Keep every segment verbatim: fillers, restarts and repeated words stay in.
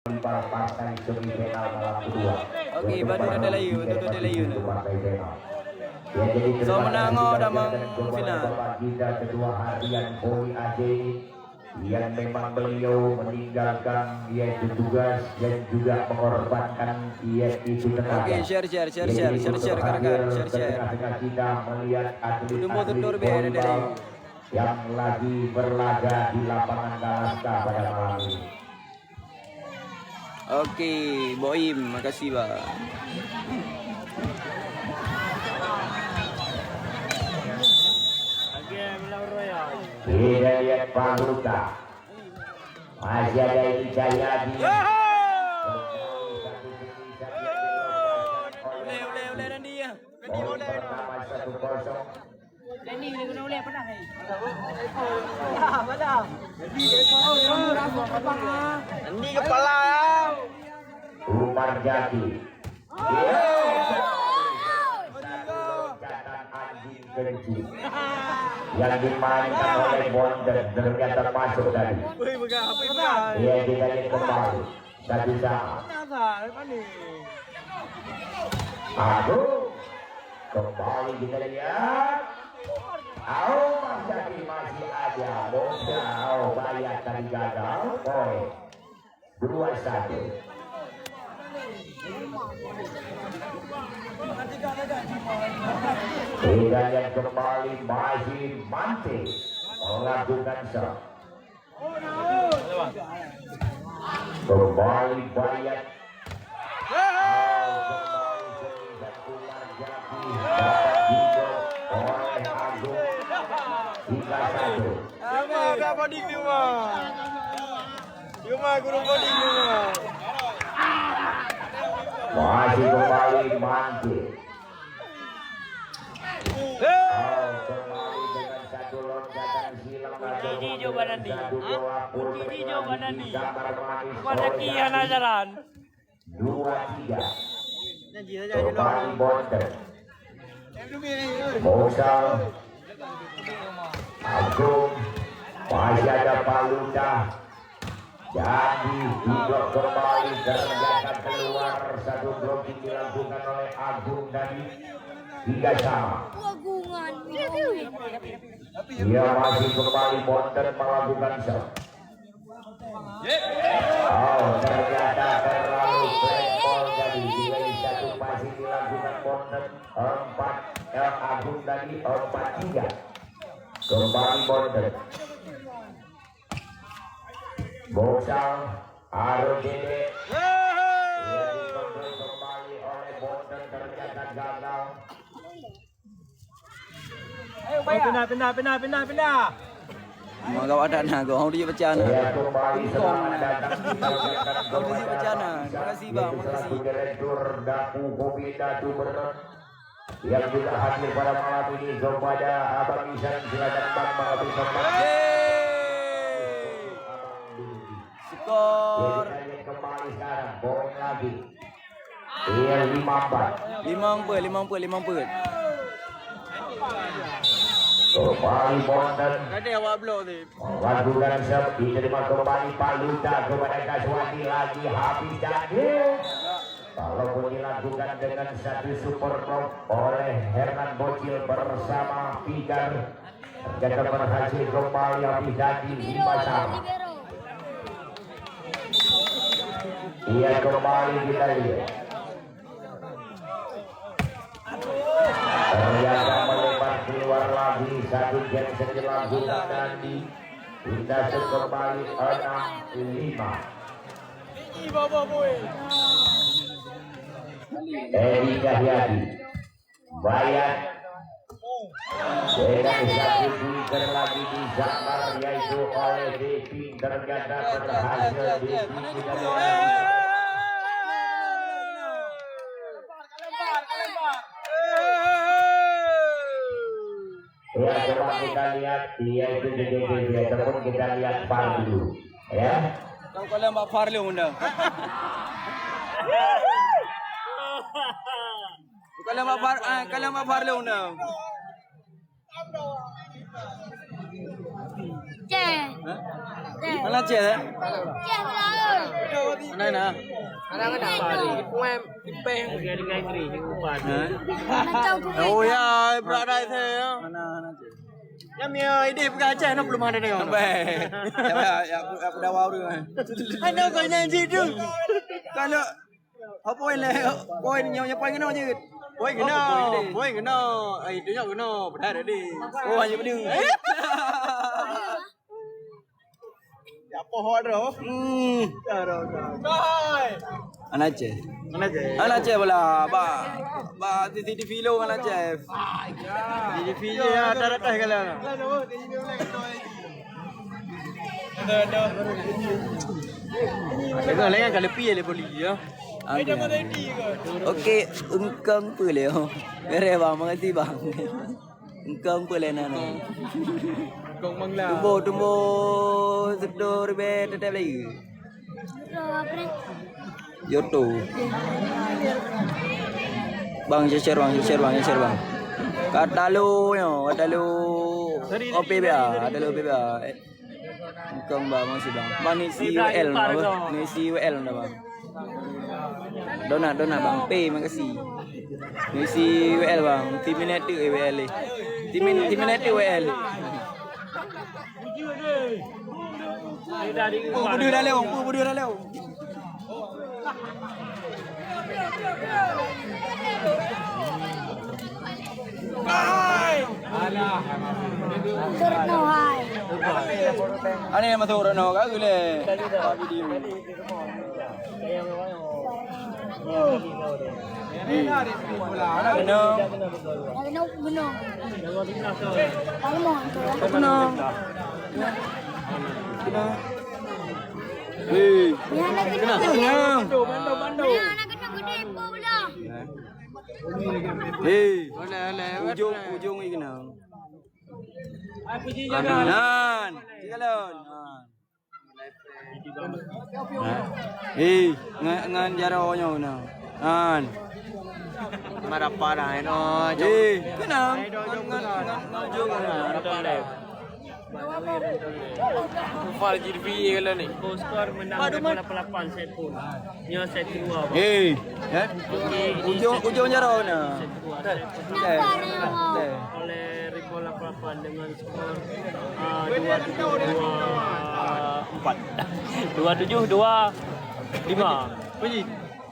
Imbang partai semifinal malam kedua. Oke, bantu dada layu, bantu dada layu. Partai final. Ya, jadi terima kasih menang, oh, damang final. Bapak kita ketua harian Boy Aje yang memang beliau meninggalkan yaitu tugas dan juga mengorbankan yaitu tenaga. Oke, share, share, share, share, share, share, share, share. Tengah-tengah kita melihat atlet-atlet volleyball yang lagi berlaga di lapangan Dalaska pada malam ini. Oke, Boim, makasih, Bang. Kita lihat Pak Luta. Masih ada Edi Cahyadi. Uleh, uleh, uleh, Nandi, ya. Poin pertama satu kosong. Ini kepala ya. Umar Jaki. Satu loncatan anjing kencing yang dimainkan oleh Bonten ternyata masuk tadi. Wih, pegang, apa yang pegang? Ya, kita lihat kembali. Satu sama. Mana sah? Mana? Aduh. Kembali kita lihat. Au, masih, masih ada. Bocah, au, banyak tadi gagal. Poin. Dua satu. Kita lihat kembali masih Mante. Melakukan serve. Kembali Bayat. Kembali Senisan Umar Jaki. Dapat dijawab oleh Agung. Tiga satu. Cuma dah body cuma. Cuma guru body cuma. Masih kembali Mante. Kembali dengan satu loncatan silang. Kunci ji jawaban Andi. Satu bola. Kunci ji jawaban Andi. Gambar manis. Bukan lagi hana jalan. Dua tiga. Kembali Bonten. Musa. Agung. Masih ada Paluta. Jadi, duduk kembali ternyata keluar satu blocking dilakukan oleh Agung tadi. Tiga sama. Wagungan. Ia masih kembali Bonten melakukan serve. Oh, ternyata terlalu flat ball tadi. Jadi satu passing dilakukan Bonten. Empat, eh, Agung tadi empat tiga. Kembali Bonten. Boksal, Arun Dede. Ia dikontrol kembali oleh Bonten, ternyata gagal. Ayo, pindah, pindah, pindah, pindah, pindah. Mau gawat dah nah, gua mau dia pecah nah. Ia kembali selamat datang. Mau dia pecah nah. Terima kasih, Bang. Terima kasih. Direktur Dapu Kopi Datu Berot. Yang juga hadir pada malam ini kepada Abang Isan, silakan Bang, Bang Abang Isan, Bang. Skor. Jadi, kita lihat kembali sekarang, poin lagi. Iya, lima empat. Lima empat, lima empat, lima empat. Kembali Bonten. Tadi awak blok tu. Lakukan serve, diterima kembali Pak Luta kepada Kaswati, lagi habis jadi. Walaupun dilakukan dengan satu super block oleh Hernan Bocil bersama Fikar, ternyata berhasil kembali habis jadi lima sama. Ia kembali kita lihat. Ternyata melebar keluar lagi satu game setelah guna Nandi. Kita kembali enam lima. Edi Cahyadi. Bayat. Dengan satu pointer lagi disakar, yaitu oleh Devi. Ternyata berhasil Devi tidak menang. Ya, coba kita lihat, yaitu di D P B, ataupun kita lihat VAR dulu, ya. Kau kalau mak VAR lu undang. Bukan mak VAR, ah, kalau mak VAR lu undang. Ceh. Hah? Ceh. Mana Ceh, eh? Ceh, belah. Mana na? Mana na? Pari. Kuem ipeh. Lagi dengan ngeri. Hah? Oh ya, berat dah saya. Mana na? Nyam ya, ide peugah Aceh na belum ada dengar. Baik. Ya, ya, ya, aku, aku dah wau dulu. Ada kau nyanyi tu. Kalau apa ini? Poin yang, yang poin kena je. Poin kena, poin kena. Ai tu yang kena. Benar tadi. Oh, hanya benda. Ya, apa hot tu? Hmm. Anak Aceh. Anak Aceh. Anak Aceh pula. Ba, ba C C T V lo anak Aceh. C C T V ya, ada atas kalau. Ada, ada. Tengok lain kan kalau pi le boleh ya. Okey, engkang pun le. Beres bang, makasih bang. Engkau pun lain anak. Engkau mangla. Tumbuh, tumbuh, seduh ribet, tetap lagi. Yoto. Bang, share, bang, share, bang, share, bang. Kata lu, yo, kata lu. Opi bia, kata lu opi bia. Engkau bang, masih bang. Bang, ni si W L, bang. Ni si W L, bang. Donat, donat, bang. P, makasih. Misi W L, bang. Tim minat tu W L ni. Tim min-, tim minat tu W L. Pu, pu, dah lewat, pu, pu, dah lewat. Ani masuk Reno, kau boleh. Video. Hei. Hei. Ujung, ujung ni kena. Nan. Tiga lawan. Nan. Eh, ngan, ngan jaroe nyoe na. Nan. Marapa dah, eh, no, jom. Eh, kena. Ngan, ngan, ngan, ngan ujung na. Marapa dah. Kufal G D P A kalau ni. Skor menang lapan lapan set pun. Nyoe set kedua, Bang. Eh, eh. Okey, ini ujung, set ujung kedua. Jaroe na. Set kedua. Eh. Eh. Oleh Ribuan lapan lapan dengan skor, ah, dua tujuh dua empat. Dua tujuh dua lima.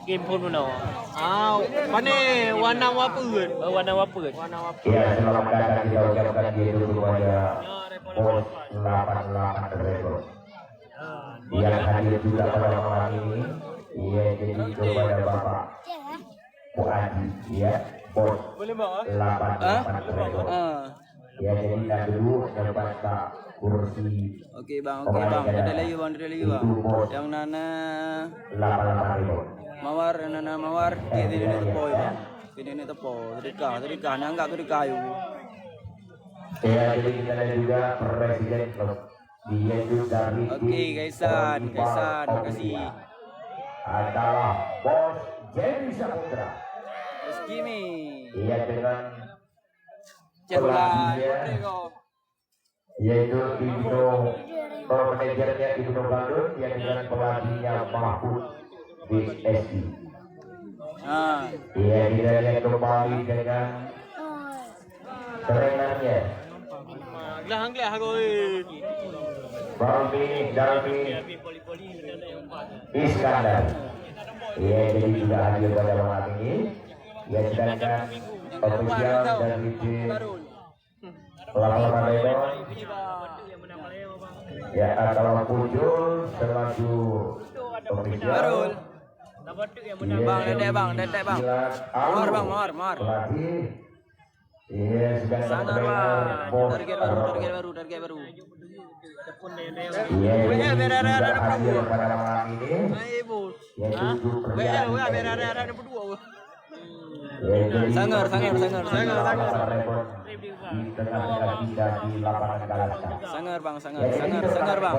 Game pun menang. Ah, pane warna apa? Oh, warna apa? Warna apa? Ya, selamat datang kita ucapkan yaitu kepada Bos delapan lapan Record yang hadir juga pada malam ini. Ya, jadi kepada Bapak Fuadi, ya, Bos delapan lapan Record. Ah. Ya, jadi nak duduk dapat tak kursi. Okey, bang, okey, bang. Dadah lagi, bang, dadah lagi, bang. Itu Bos. Yang nana lapan lapan Record. Mawar, yang nana mawar, di sini ni tepo, bang. Sini ni tepo, sedekah, sedekah, ni anggap sedekah, yuk. Ya, jadi kita ada juga Presiden Klub. Dia juga dari Okey, Kaisan, Kaisan, makasih. Adalah Bos Jerry Saputra. Bos Jimmy. Ia dengan Cek bola, pelatihnya, Rodrigo. Yaitu Ibnu, tour manajernya Ibnu Badut, ia dengan pelatihnya Mahfud B S I. Ah. Ia kita lihat kembali dengan trainernya. Gelah, gelah, oi. Balmi, Dalmi Iskandar. Ya, jadi sudah hadir pada malam ini. Ya, sedangkan official dari tim Laporan Dewan. Ya, kalau muncul selaku official. Bang, detek, bang, detek, bang. Mawar, bang, mawar, mawar. Pelatih. Iya, sedang Sangat, terdengar, Bang. Bos. Target baru, target baru, target baru. Iya, jadi sudah hadir pada malam ini. Hai, Bos. Ya, cukup W L, W L, ada, ada, ada berdua. Ya, jadi Sangar, Sangar, Sangar, Sangar. Sangar, Sangar. Di tengah-tengah kita di lapangan Galaska. Sangar, Bang, Sangar, Sangar, Sangar, Bang.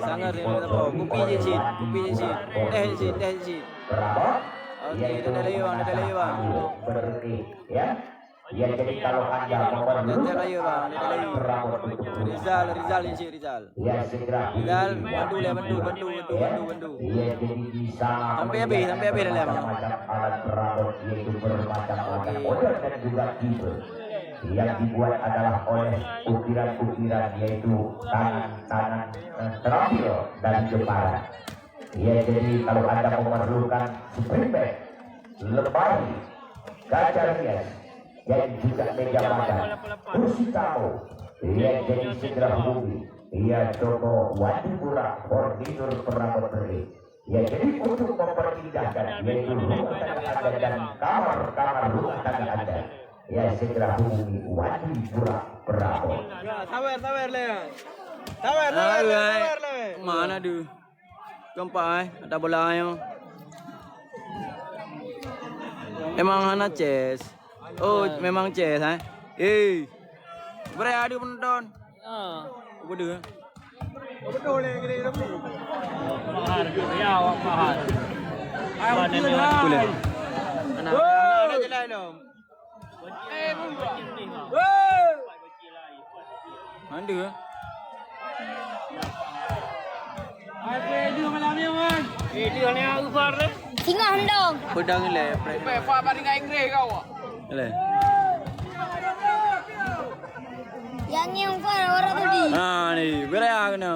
Sangar, dia minta tolong. Kopi je, Cik. Kopi je, Cik. Teh je, Cik. Teh je, Cik. Berapa? Okey, dadah lagi, Bang, dadah lagi, Bang. Berhenti, ya. Ya, jadi kalau Anda memerlukan alat perabot untuk Rizal, Rizal, Rizal. Ya, segera hubungi. Rizal, bantu lah, bantu, bantu, bantu, bantu, bantu. Ya, jadi di sana sampai habis, sampai habis dalam. Macam-macam alat perabot, yaitu bermacam-macam model dan juga tipe. Yang dibuat adalah oleh ukiran-ukiran, yaitu tangan-tangan, eh, terampil dari Jepara. Ya, jadi kalau Anda memerlukan spring bed, lemari, kaca rias, dan juga meja makan, kursi tamu, ya, jadi segera hubungi, ya, toko Wandi Burak Furnitur Perabot Beli. Ya, jadi untuk memperindahkan, yaitu rumah tangga Anda dan kamar-kamar rumah tangga Anda, ya, segera hubungi Wandi Burak Perabot. Ya, sawer, sawer, le. Sawer, sawer, le, sawer, le. Mana tu? Keempat, eh? Ada bola, eh? Memang hana chest. Oh, memang chest, eh? Eh. Beri adu penonton. Ah. Apa dia? Apa dia boleh kena rebut? Bahar, ya, awak Bahar. Boleh. Anak, anak jalan dong. Mana? Singoh ndong. Pedang le, pre. Ileh. Yang nyong pun orang tadi. Ha ni, beraya kena.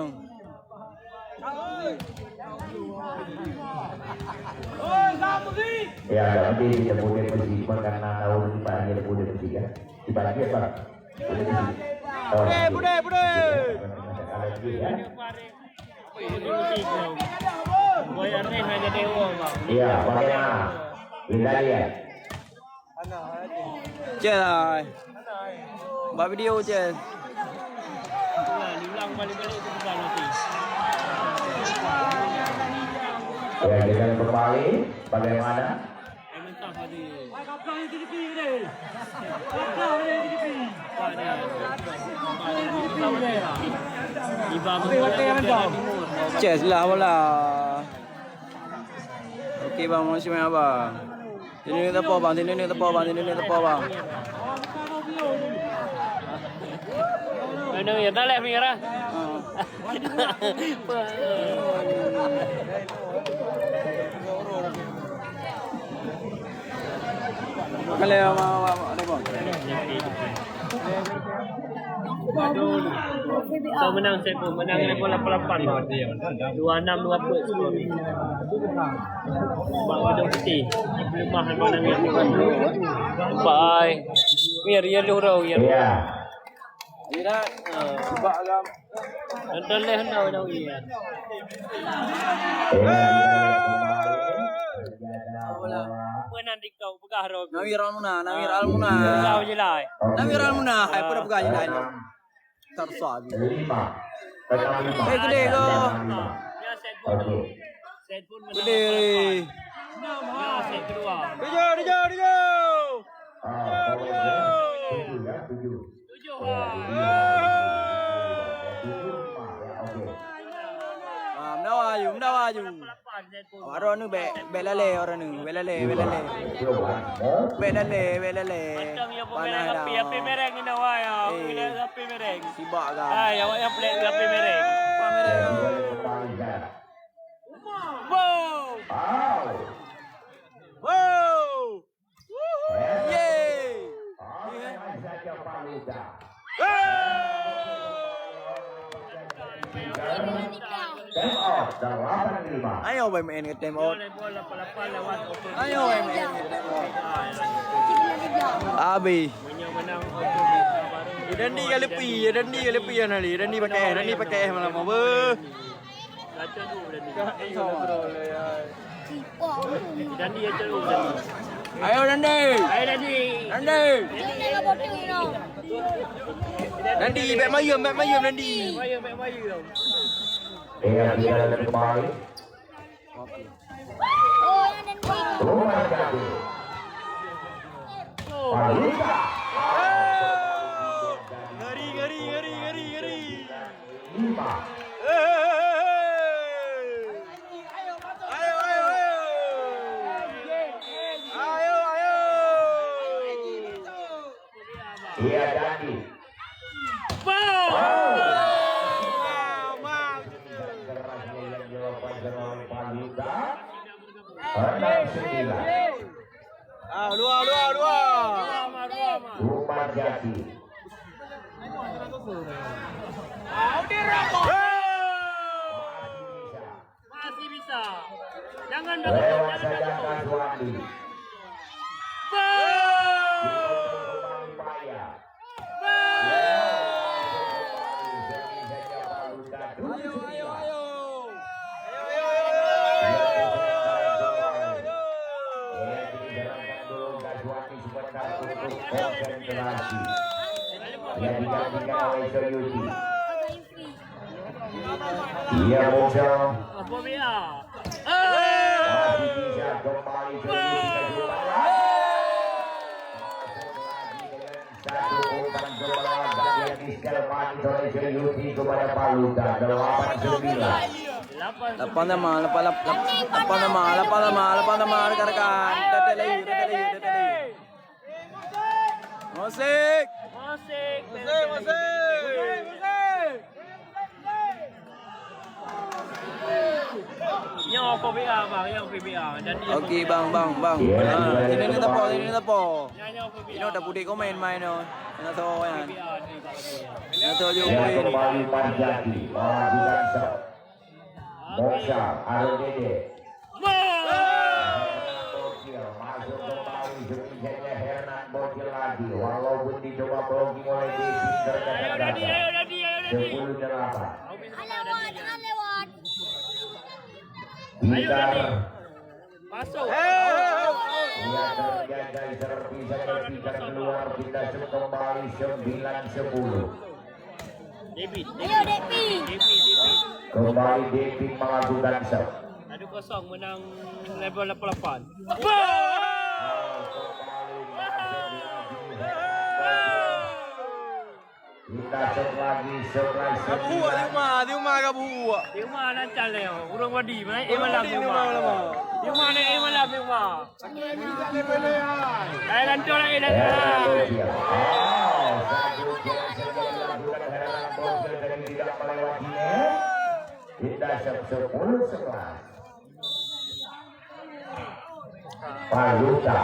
Ya, nanti kita boleh pergi makan nana orang di pagi, boleh pergi ya. Di pagi apa? Boleh pergi. Oh, bude, bude, bude. Ada lagi ya. Iya, bagaimana? Kita lihat. Cel hai. Buat video, Cel. Ya, kita kembali. Bagaimana? Cel lah bola. Okey bang, makasih banyak bang. Sini ni tepo bang, sini ni tepo bang, sini ni tepo bang. Mana ya, dah leh, Mira. Ha. Kalau ma, ma, ma, ada bang. So menang Saiful, menang level lapan lapan. Dua enam dua puluh skor. Bang Hidung Putih. Lemah menang level lapan. Nampak ai. Mir ya lu rau ya. Ya. Ira, sebab agam. Ada leh nak nak ya. Apa nanti kau pegang rau? Nawir Almuna, Nawir Almuna. Pegang je lah. Nawir Almuna, hai pada pegang je lah. Tersa. Lima. Enam lima. Eh, gede ke? Enam lima. Okey. Gede. Tujuh, tujuh, tujuh. Ah, tujuh ya, tujuh. Tujuh. Ya, tujuh. Tujuh lima ya, okey. Ah, mendawa aju, mendawa aju. Awak droe nyoe bèk, bèk lalè awak droe nyoe, bèk lalè, bèk lalè. Bèk lalè, bèk lalè. Panas dah. Api, api mereng ni dah, wai, ah. Eh. Api mereng. Sibak kan. Hai, awak nyang peulèt api mereng. Api mereng. Boom. Wow. Wow. Yeay. Time out, delapan lima. Ayo, B M N ke time out. Ayo, B M N ke time out. Habis. Ya, Dandi ka lepi, ya, Dandi ka lepi, ya, Nali. Dandi pakai, Dandi pakai malam apa? Ayo, Dandi. Ayo, Dandi. Dandi. Dandi, bèk mayem, bèk mayem, Dandi. Mayem, bèk mayem. Eh, kita kembali. Rumah Jati. Palika. Ngeri, ngeri, ngeri, ngeri, ngeri. Lima. Hei. Ayo, ayo, ayo. Ayo, ayo. Dia Dandi. Wow! Kerasnya yang dilakukan oleh Pak Yuda. Enam sembilan. Ah, dua, dua, dua. Umar Jati. Masih bisa. Masih bisa. Jangan takut, lewat jangan saja takut. Kaswandi. Bang! Bang! Ayo, ayo, ayo. Yang digantikan oleh Soyuti. Iya, Bocah. Apa dia? Masih bisa kembali ke Yudi. Satu umpan kembali yang di-scale manis oleh Yudi kepada Pak Luda. Delapan sembilan. Lapan sama, lapan, lapan, lapan sama, lapan sama, lapan sama, rekan-rekan. Tetek lagi, tetek lagi, tetek lagi. Musik. Musik. Musik, musik. Nyoe P B A, bang, nyoe P B A. Jadi, oke, bang, bang, bang. Ah, ini, ini tepo, ini tepo. Nyoe, nyoe P B A. Ini udah pudek komen main, no. Ini tuh, ya. P B A, ini, P B A. Ini tuh, ya, kembali Marjati. Wah, bukan sok. Moksa, Arun Dede. Bocil, masuk kembali, Zulkifli Hernan Bocil lagi. Walaupun dicoba blocking oleh Desi, ternyata gagal. Sepuluh delapan. Ayo, Dadi, ayo, lewat. Ayo, Dadi. Masuk. Ia terjaga, servis, keluar, kita kembali sembilan sepuluh. David, ayo, David. David, David. Kembali David melakukan serve. Satu kosong menang level lapan lapan. Kita serve lagi, serve lagi. Ka buhuk di rumah, di rumah ka buhuk. Di rumah lancar lé, ureueng wadi, main eh malam di rumah. Di rumah, main eh malam di rumah. Hai, lancar lagi, lancar. Tidak melewati net. Kita sepuluh sebelas. Paluta.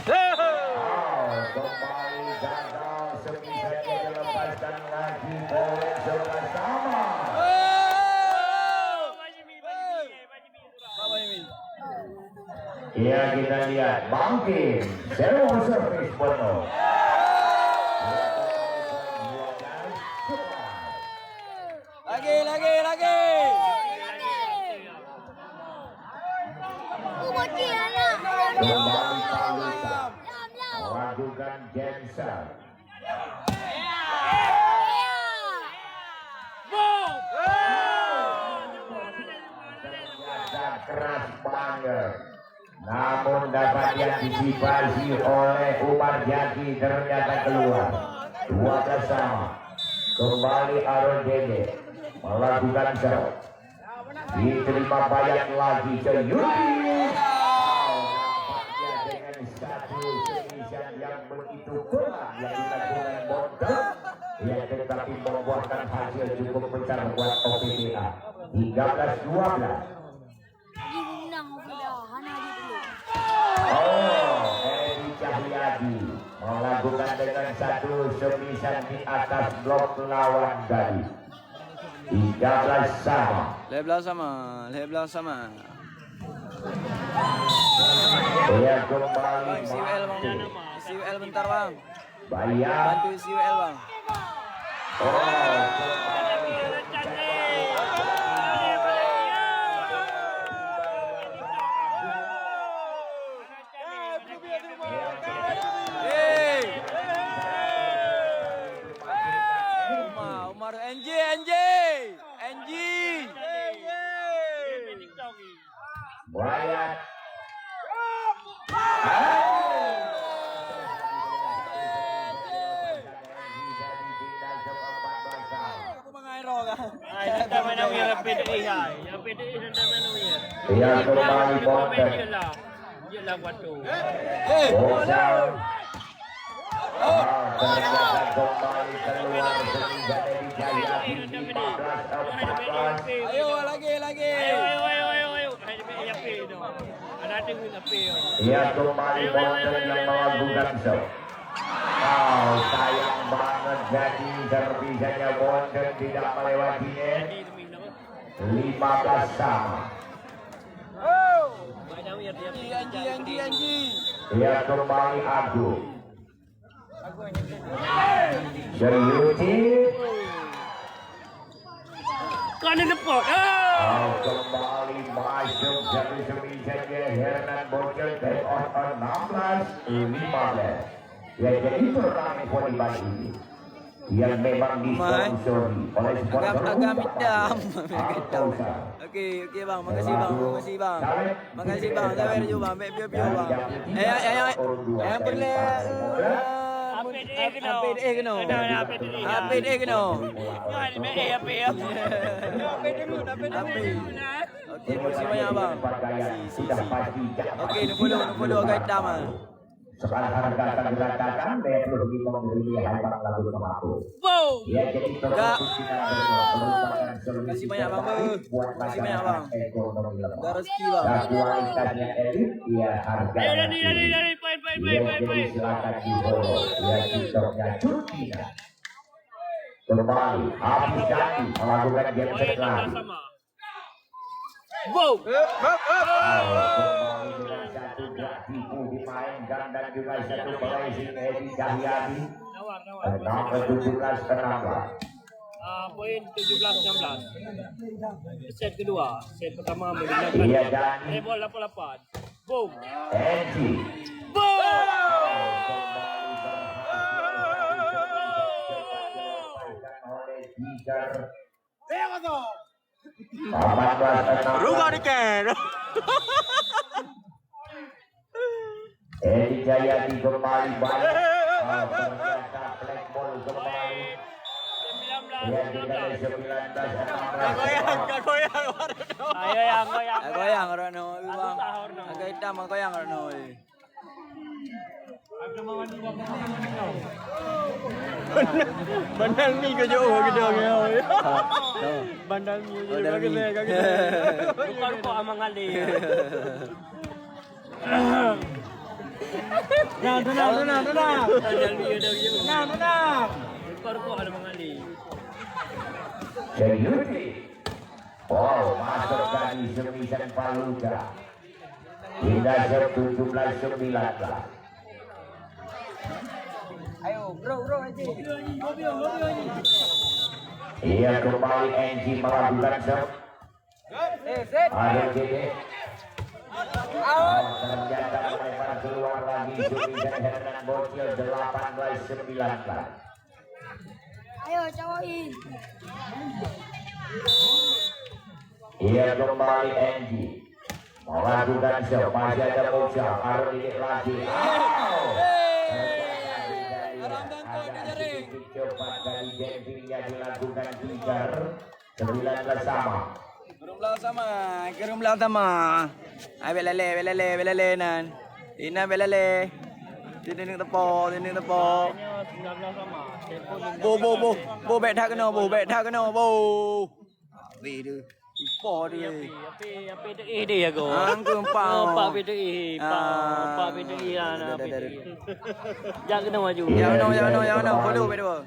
Oh, kembali gagal, semisal dia lepaskan lagi, poin sebelas sama. Ya, kita lihat. Bangkit. Sewa servis penuh. Lagi, lagi, lagi. Kembali Paluta. Lakukan cancel. Keras banget. Namun dapat diantisipasi oleh Umar Jaki, ternyata keluar. Dua belas sama. Kembali Arun Dede melakukan serve. Diterima banyak lagi Seyudi. Nampaknya dengan satu servis yang begitu kuat yang dilakukan Bonten, ya, tetapi membuahkan hasil cukup besar buat O P B A. Tiga belas dua belas. Oh, Edi Cahyadi melakukan dengan satu servis di atas blok lawan tadi. Tiga belas sama. Lima belas sama, lima belas sama. Ia kembali. Bang, isi U L, Bang. Isi U L bentar, Bang. Bayar. Bantu isi U L, Bang. Oh, kembali. Hei. Umar, Umar, N J, N J. Anjing. Buaya. Ai, tentang mana Wira P D I, hai. Yang P D I tentang mana Wira? Yang kembali Bonten. Iyalah, waduh. Bocor. Ah, ternyata kembali keluar sehingga dijayati lima belas empat belas. Ayo, lagi, lagi. Ayo, ayo, ayo, ayo, ayo. Ayo, ayo, ayo, ayo. Ada tengok apa ya? Ya, kembali Bonten yang melakukan serve. Oh, sayang banget, jadi servisnya Bonten tidak melewati net. Lima belas sama. Anji, Anji, Anji, Anji. Ya, kembali Agung. Seuti. Kena tepuk. Ah! Oh, kembali masuk satu semi saja Hernan Bocor, take on enam belas lima belas. Ya, jadi turnamen volleyball ini yang memang disponsori oleh sponsor agak, agak utama, hitam. Alkosa. Oke, oke bang, makasih bang, makasih bang. Makasih bang, sabar dulu bang, baik piu-piu bang. Eh, eh, eh, eh, boleh. Apit eh kena. Apit eh kena. Apit eh kena. Apit eh kena. Apit eh, apit eh. Apit eh. Oke, makasih banyak bang. Makasih, makasih. Oke, nombor dua, nombor dua, agak hitam ah. Sekarang harga tak diratakan, dua puluh lima ribu hai bang lalu mengaku. Wow. Ya, jadi termasuk kita berdua merupakan solusi terbaik buat masyarakat ekonomi lemah. Terima kasih banyak, Bang. Terima kasih banyak, Bang. Dah rezeki, Bang. Dan kualitasnya elit, ya harganya tinggi. Ayo, Dani, Dani, Dani, poin, poin, poin, poin, poin. Ya, jadi silakan di-follow. Ya, TikToknya Cut Tina. Kembali, Hafiz Dani melakukan game set lagi. Wow. Kembali dengan satu gerak tipu dimainkan dan juga satu pressing Edi Cahyadi. Enam, tujuh belas enam belas. Ah, poin tujuh belas enam belas. Set kedua, set pertama menggunakan, iya, dan rebol lapan lapan. Boom. Angie. Boom. Kembali berhasil dilepaskan oleh Tiger. Delapan belas enam belas. Ruga dikit. Edi Jayadi kembali banyak. Ah, ternyata black ball kembali. Ya, kita ada sembilan belas enam belas. Goyang, goyang. Ayo, yang goyang. Goyang, Rono, Bang. Agak hitam, goyang, Rono. Bandar mi ke jauh ke jauh ya. Bandar mi ke jauh ke jauh ke jauh. Rukok-rukok Amang Ali. Nah, tenang, tenang, tenang. Bandar mi ke jauh. Tenang, tenang. Rukok-rukok Amang Ali. Sayuti. Wow, masuk tadi semisan Paluda. Hingga set tujuh belas sembilan belas. Ayo, bro, bro, Haji. Iya, kembali N G melakukan serve. Eh, set. Ada J D. Out. Ternyata melebar keluar lagi. Sumi dan Hernan Bocil, delapan belas sembilan belas. Ayo, cawokin. Iya, kembali N G. Melakukan serve, masih ada Bocil, Arun ini lagi. Wow. Ada sedikit cepat dari Jeffrey yang dilakukan Tiger. Sembilan belas sama. Gerumla sama, gerumla sama. Ai, bek lalé, bek lalé, bek lalé nan. Inan bek lalé. Sini ni tepo, sini tepo. Bo, bo, bo. Bo, bek that kena, bo, bek that kena, bo. Habis tu. Ipo tu. Api, api, api tu eh dia jago. Angku empat. Oh, empat api tu eh, empat, empat api tu eh, ah, nah, api tu eh. Jangan kena maju. Ya, no, ya, no, ya, no. Follow, bek dua.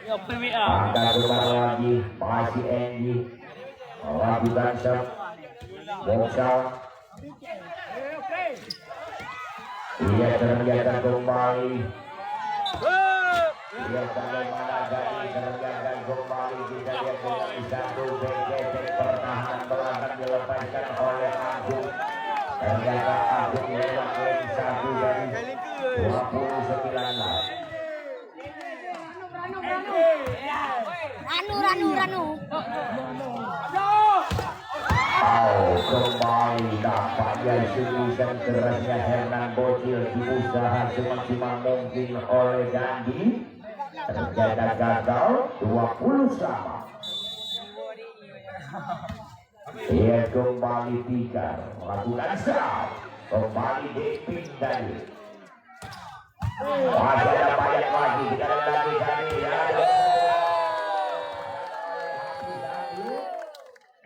Angkat kembali lagi, masih Andy. Lakukan serve. Box out. Iya, ternyata kembali. Iya, bagaimana tadi, ternyata kembali kita lihat dengan satu back pertahanan belakang dilepaskan oleh Agung. Ternyata Agung lewat lem satu dari dua puluh sembilan lah. Ranu, Ranu, Ranu. Au, kembali nampaknya suntikan kerasnya Hernan Bocil diusaha semaksimal mungkin oleh Dandi. Ternyata gagal, dua puluh sama. Ia kembali Tiger melakukan serve. Kembali Dek Pin tadi. Masih ada banyak lagi. Kita ada lagi tadi. Ya.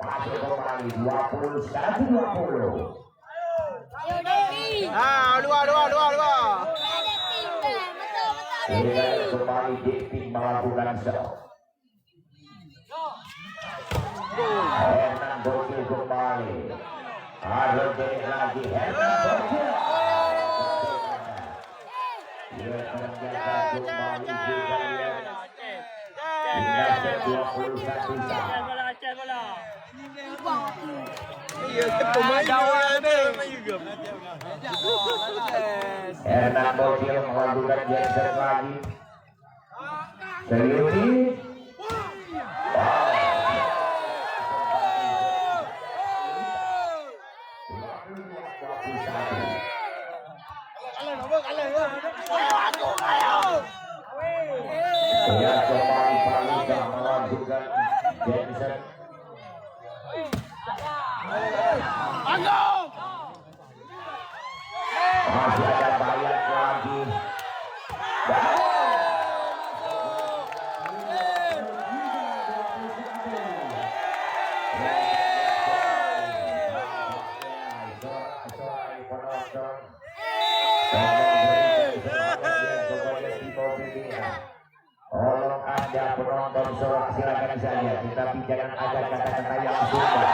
Masuk kembali dua puluh satu dua puluh. Ah, luar, luar, luar, luar. Kita kembali Dek Pin melakukan serve. Hernan Bocil kembali. Harun Dek lagi. Hernan Bocil. Dia ternyata kembali juga, ya. Tinggal dua puluh satu. Iya, pemain. Hernan Bocil melakukan geser lagi. Serius? Ya, kembali Palika melakukan geser. Masih ada banyak lagi. Tolong berikan semangat yang kepada Timo Bibia. Tolong Anda penonton sorak silakan saja, tetapi jangan ada kata-kata yang sumber.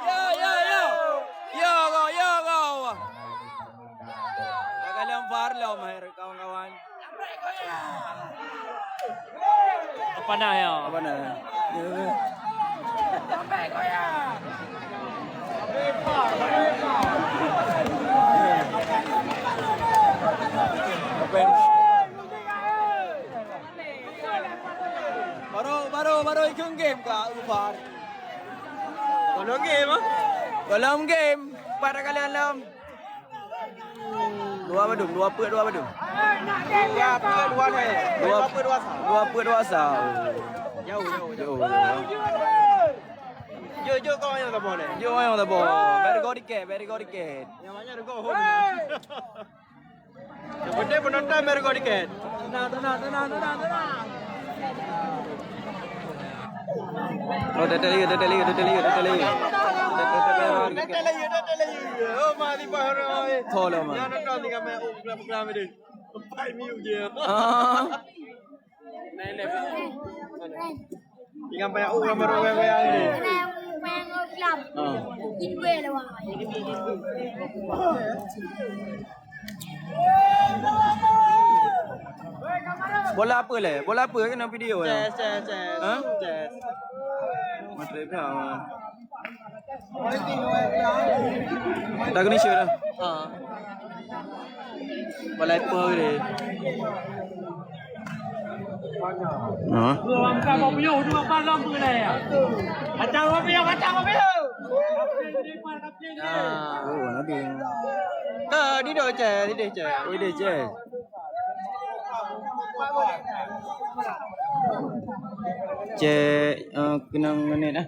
Yo, yo, yo. Yo, go, yo, go. Agak lempar lah, Maher, kawan-kawan. Apa nah, ya? Apa nah? Ya. Apa yang Baru, baru, baru ikheun game ka Umar. Golom game, ah? Golom game. Empat kali alam. Dua badum, dua peuet, dua badum. Dua peuet, dua nol. Dua, dua peuet, dua sa. Dua peuet, dua sa. Jauh, jauh, jauh. Jauh, jauh. Jauh, jauh, kau yang tabong ni. Jauh, yang tabong. Very good ticket, very good ticket. Yang mana ada gol? Yang penting penonton baru kau tiket. Tenang, tenang, tenang, tenang, tenang. Oh, dah, dah, dah, dah, dah, dah, dah, dah, dah, dah. Dah, dah, dah, dah. Dah, dah, dah, dah. Oh, mati baru. Tolong, man. Yang nonton tinggal main, oh, kelam-kelam itu. Empat mil je. Ah. Tinggal payah, oh, ramai orang goyang-goyang ni. Ha. Bola apa leh? Bola apa kena video ya? Chess, chess, chess. Ha? Chess. Matre dah. Kita kena shoot dah. Ha. Bola apa ni? Ha? Kacang kopi, kacang kopi. Ah. Oh, nabi. Ka, di dah cek, di dah cek. Oh, di dah cek. Cek, eh, kenang menit ah.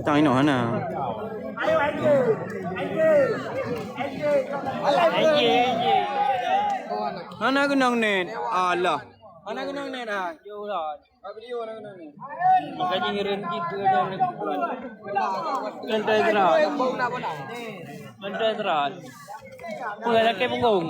Tang inoe hana. Hana keunong net. Alah. Hana keunong net ah. Makajih ngirim cit tu dah. Ngantai serat. Ngantai serat. Peue lakée punggong.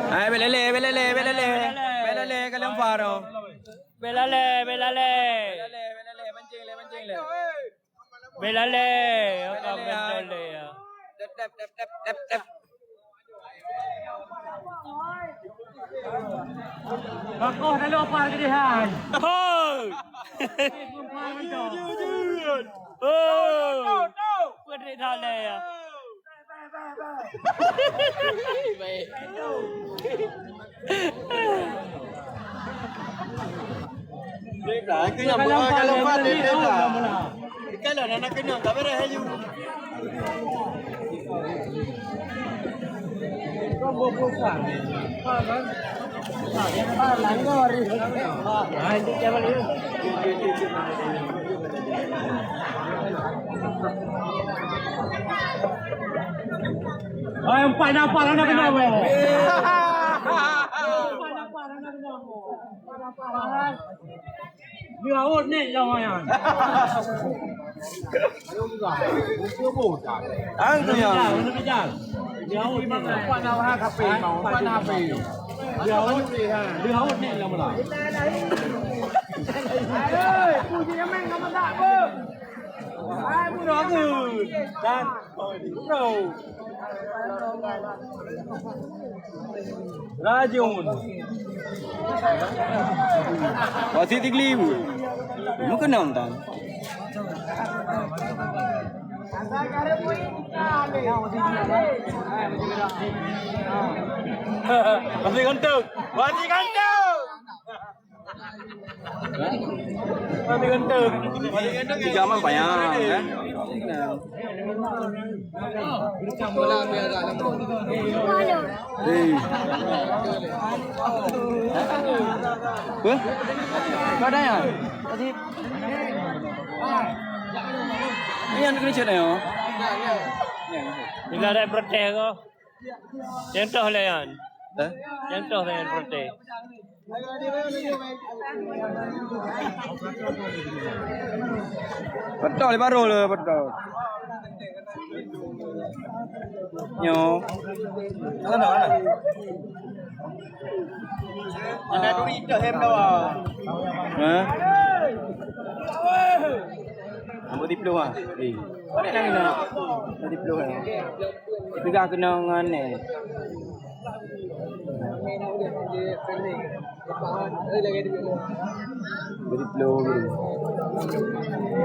Hai, belele, belele, belele. Belele, kalian faro. Belale, belale. Belale, belale, mancing le, mancing le. Belale, apa belale, ya? Tep, tep, tep, tep, tep, tep. Bakoh dah lupa lagi dia, hai. Hoi! Hoi! Peuet dalai ya. Kalau nak kena, tak beres laju. Hai, empat nafar hana kena, weh. Empat nafar hana kena, weh. Empat nafar. Di laut ni, jangan. Ang tu yang. Di laut ni. Empat nafar kape, mau. Empat nafar. Di laut ni, jangan. Hai, puji yang main nama tak apa. Hai, budak tu. Dan Rajun. Wasit Tigli. Meukeunong tan. Wasit gantung. Wasit gantung. Tiga man payah, kan? Hei. Apa? Kau ada ya? Ini yang kena cek ya? Bila ada protes kau. Nyang toh layan. Hah? Nyang toh layan protes. Betul, baru le, betul. Nyo. Ada duri dah hem dah. Hah? Nombor tiga puluh ah. Eh. Mana nak kena? Nombor tiga puluh ah. Peugah kena ngon ni. Jadi flow gitu.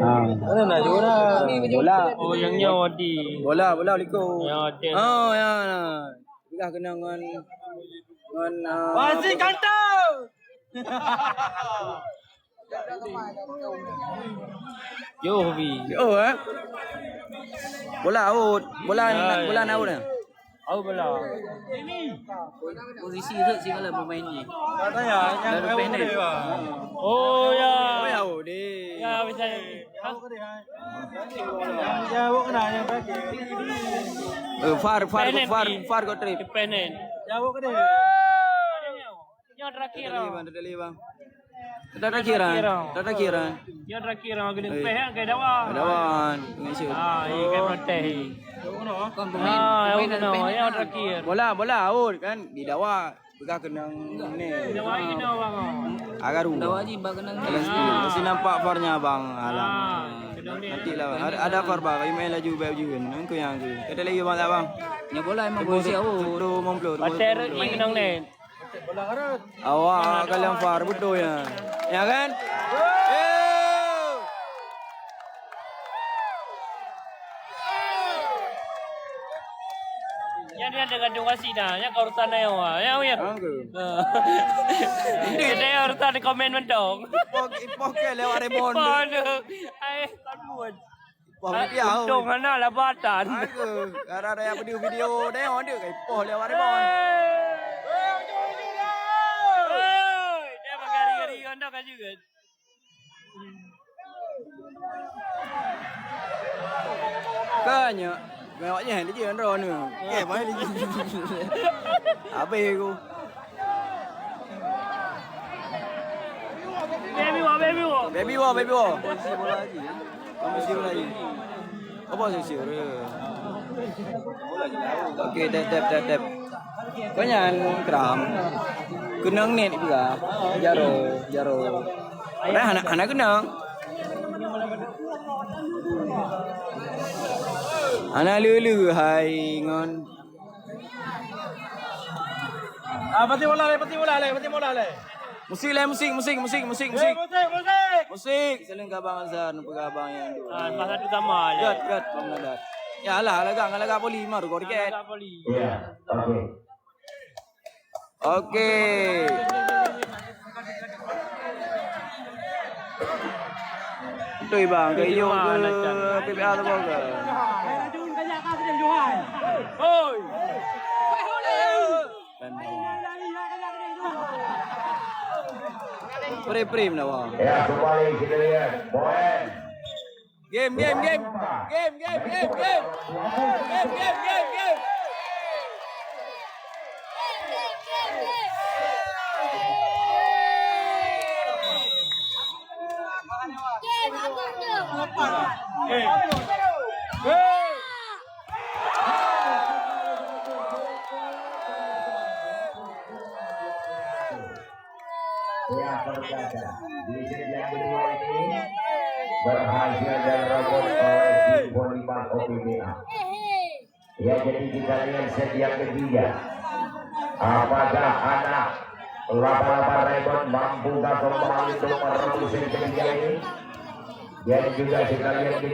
Ha. Mana nak juara? Bola. Oh, yang nyawa di. Bola, bola liko. Ya, ada. Oh, ya. Peugah kena ngon, ngon, ah, wasit kantong. Yo, Hobi. Oh, eh. Bola out. Bola, ya, bola ya. Out dah. Out bola. Posisi tu si kalau pemain ni. Katanya yang lalu pendek. Oh, ya. Oh, ya, oh, deh. Ya, bisa. Ha? Ya, awak kena yang kaki. Eh, far, far, far, far got trip. Pendek. Ya, awak kena. Nyoe terakhir. Tadi, Bang, tadi, Bang. Terakhir, ah. Terakhir, ah. Terakhir, ah. Nyoe terakhir, ah. Kena peh, ah, ke dawa. Dawa, pengisi. Ah, iya, kan protes. Ah, pemain, pemain terakhir. Bola, bola, out kan. Di dawa. Peugah keunong ni. Dawa ini, Bang. Agaru. Dawa ji, bak keunong ni. L S P. Mesti nampak farnya, Bang. Alah. Ah, keunong ni. Nanti lah. Ada, ada far, Bang. Kayu main laju, baik juga. Nangku yang tu. Kata lagi, Bang, tak, Bang? Nyoe bola memang posisi awak. Sepuluh lima puluh. Pater ni keunong ni. Awak kalian far betul ya. Ya kan? Yang dia ada gaduh kasih dah, yang kau urusan ayo. Ya, ya. Anggur. Dia urusan di komen mentong. Ipok, ipok ke lewat Raymond. Ipok tu. Ai, kan buat. Wah, ah, untung hana labatan. Aku, gara-gara yang video-video dia, orang dia kayak poh lewat dia, Bang. Hei, dia bagari-gari, kau tahu kan juga. Kan, ya. Mewaknya, dia je, orang ni. Okey, main dia je. Habis aku. Baby wall, baby wall. Baby wall, baby wall. Kamu siapa lagi? Apa sih siapa? Okey, tap, tap, tap, tap. Kau nyan kram. Keunong net juga. Jaro, jaro. Padahal hana, hana keunong. Hana leu-leu hai ngon. Ah, pasti bola leh, pasti bola leh, pasti bola leh. Musik leh, musik, musik, musik, musik, musik. Eh, musik, musik. Musik. Seuleng ka Bang Azhar, peugah Bang Yan. Ah, pas satu sama leh. Gat, gat, Bang Nadat. Ya lah, lagak, lagak poli, mar, gol ket. Lagak poli. Iya, oke. Oke. Betul bang, ke Yong ke P P A tu ke? Hoi. Prim-prim dah bang. Ya, kembali kita lihat. Boy. Game, game, game. Game, game, game, game. Game, game, game, game. Ya, terjaga. Di set yang kedua ini berhasil direbut oleh tim volleyball O P B A. Ya, jadi kita lihat set yang ketiga. Apakah anak Laba-Laba Raymond mampu kembali untuk merebut set ketiga ini? Dan juga kita lihat di